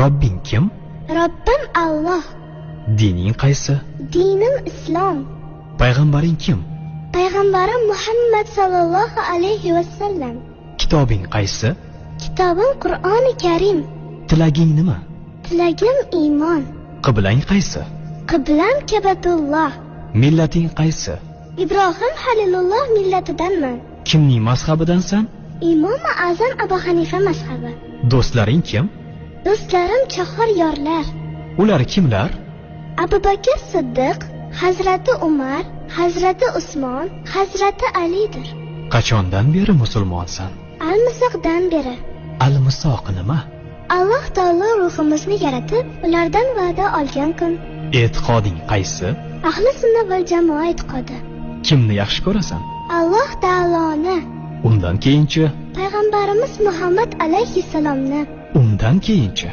Robbing kim? Robbim Alloh. Dining qaysi? Dinim Islom. Payg'ambaring kim? Payg'ambarim Muhammad sallallohu alayhi va sallam. Kitobing qaysi? Kitobim Qur'oni Karim. Tilaging nima? Tilagim iymon. Qiblang qaysi? Qiblam Kabatulloh. Millating qaysi? Ibrohim Halilulloh millatidanman. Kimning mazhabidansan? Imomi Azam Abu Hanifa mazhabi. Do'stlaring kim? Do'stlarim chahar yorlar. Ular kimlar? Abu Bakr Siddiq, Hazrati Umar, Hazrati Usmon, Hazrati Alidir. Qachondan beri musulmonsan? Almisoqdan beri. Almisoq nima? Alloh taolo ruhimizni yaratib, ulardan va'da olgan kun. E'tiqoding qaysi? Ahli sunna val jamoa e'tiqodi. Kimni yaxshi ko'rasan? Alloh taoloni. Undan keyinchi? Payg'ambarimiz Muhammad alayhissalomni. Undan keyinchi?